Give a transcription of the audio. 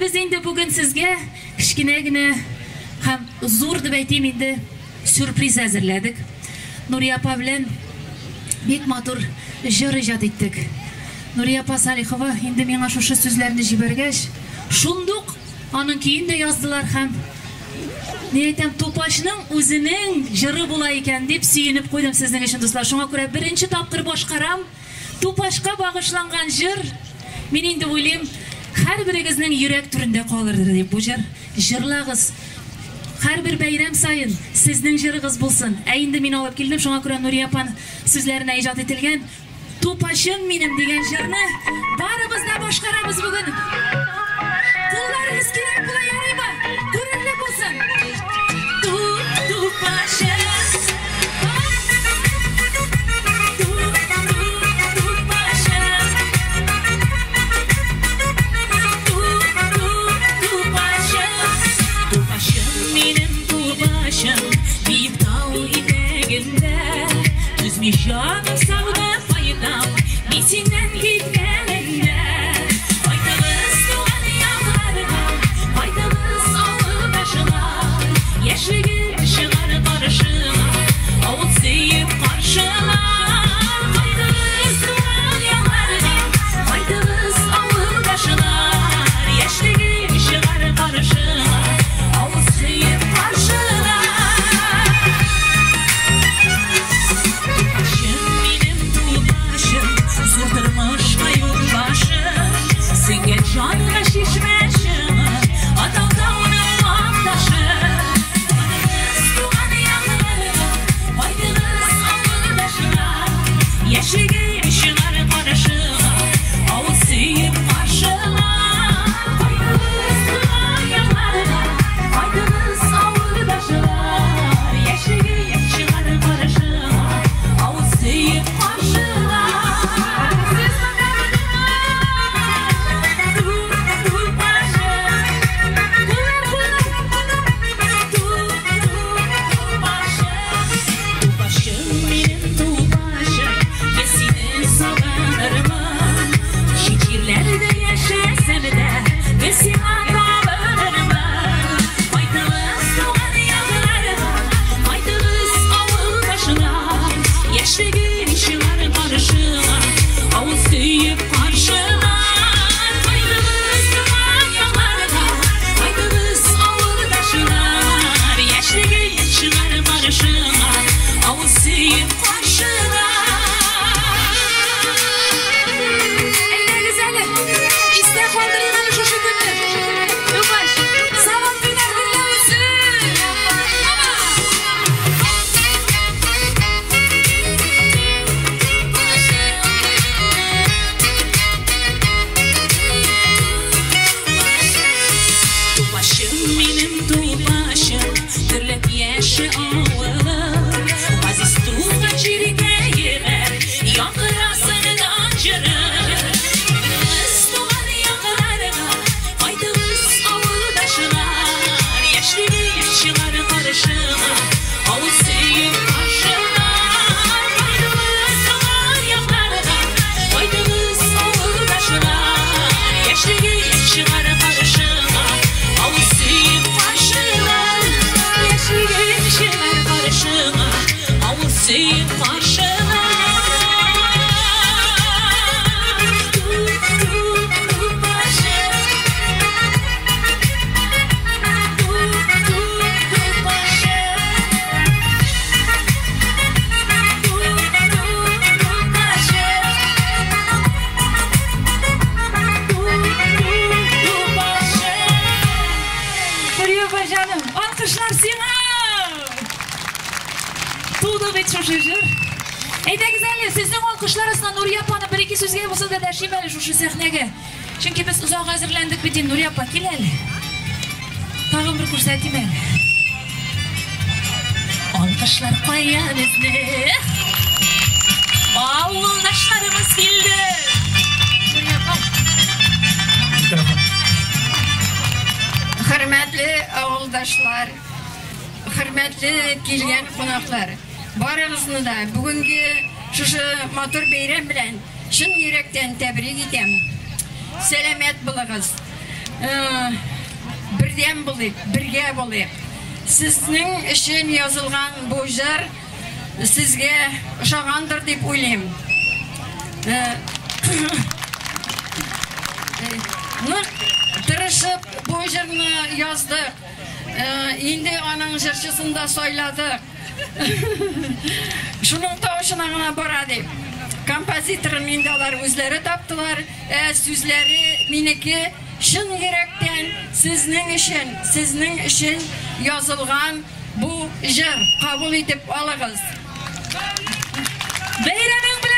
без инде бүген сезгә кечкенә генә һәм зур дип әйтим инде сюрприз әзерләдек. Нурия апа белән бик матур җыр иҗат иттек. Нурия апа Салихова инде миңа шушы сүзләрне җибәргәч, шундук аның көен дә яздылар һәм ни әйтәм, Тупачның үзенең җыры була икән дип сөенеп куйдым сезнең өчен, дуслар. Шуңа күрә беренче тапкыр башкарам. Тупачка багышланган җыр. Мин инде уйлыйм, һәрберегезнең йөрәк түрендә калырдыр дип бу җыр. Җырлагыз. Һәрбер бәйрәм саен сезнең җырыгыз булсын. Ә инде мин алып килдем, шуңа күрә Нурия апаның сүзләренә иҗат ителгән Тупачым минем дигән җырны барыбыз да башкарабыз бүген. Кулларыгыз кирәк була, ярыймы? Күренле булсын. Тупачым. Тупачым минем тупачым, биек тау итәгендә, Түзми җаным сагынып кайтам, мин синнән киткәнеңдә. Кайтыгыз туган якларга, кайтыгыз авылдашлар, яшьлегем чыгар каршыма, авыл сөеп каршылар. Кайтыгыз туган якларга, кайтыгыз авылдашлар, яшьлегем чыгар каршыма, авыл сөеп каршылар. Тупачым минем тупачым, зур тормышка юл башы, сеңгән җанга чишмә чыңы, атау тауның ак ташы. Кайтыгыз туган якларга, кайтыгыз авылдашлар, яшьлегем чыгар каршыга, авыл сөеп каршылар. Кайтыгыз туган якларга, кайтыгыз авылдашлар, яшьлегем чыгар каршыга, авыл сөеп каршылар. Тупачым минем тупачым, мин сине сагынырмын. Чит җирләрдә яшәсәм дә, мин сиңа табынырмын. Кайтыгыз туган якларга, кайтыгыз авылдашлар, яшьлегем чыгар каршыга, авыл сөеп каршылар. Кайтыгыз туган якларга, кайтыгыз авылдашлар, яшьлегем чыгар каршыга, авыл сөеп каршылар. Әйдәгез әле, истә калдырыйк әле шушы көнне. Тупач, Сабантуйлар гөрләп үтсен! Һава! Тупачым минем тупачым, дөрләп яши авылым. Газиз туган җиргәемә, яңгырасын дан җыры. Кайтыгыз туган якларга, кайтыгыз авылдашлар, яшьлегем чыгар каршыга, авыл сөеп каршылар. Кайтыгыз туган якларга, кайтыгыз авылдашлар, яшьлегем чыгар каршыга, авыл сөеп каршылар. Яшьлегем чыгар каршыга, авыл сөеп каршылар. Тупачым, тупачым, тупачым, тупачым. Нурия апа җаным, алкышлар сиңа! Туды бит шушы җыр. Әйдәгез әле, сезнең алкышлар астына Нурия апаны бер-ике сүзгә булса да дәшим әле шушы сәхнәгә. Чөнки без озак әзерләндек бит инде, Нурия апа, кил әле. Тагын бер күрсәтим әле. Алкышлар кая безне? Авылдашларыбыз килде. Нурия апа. Хөрмәтле авылдашлар, хөрмәтле килгән кунаклар, барыгызны да бүгенге шушы матур бәйрәм белән чын йөрәктән тәбрик итәм. Сәламәт булыгыз. Бердәм булыйк, бергә булыйк. Сезнең өчен язылган бу җыр сезгә ошагандыр дип уйлыйм. Нык тырышып бу җырны яздык. Инде аның җырчысын да сайладык. Шуның тавышына гына бара дип. Композиторын инде алар үзләре таптылар. Ә сүзләре минеке, чын йөрәктән сезнең өчен, сезнең өчен язылган бу җыр. Кабул итеп алыгыз. Бәйрәмең белән!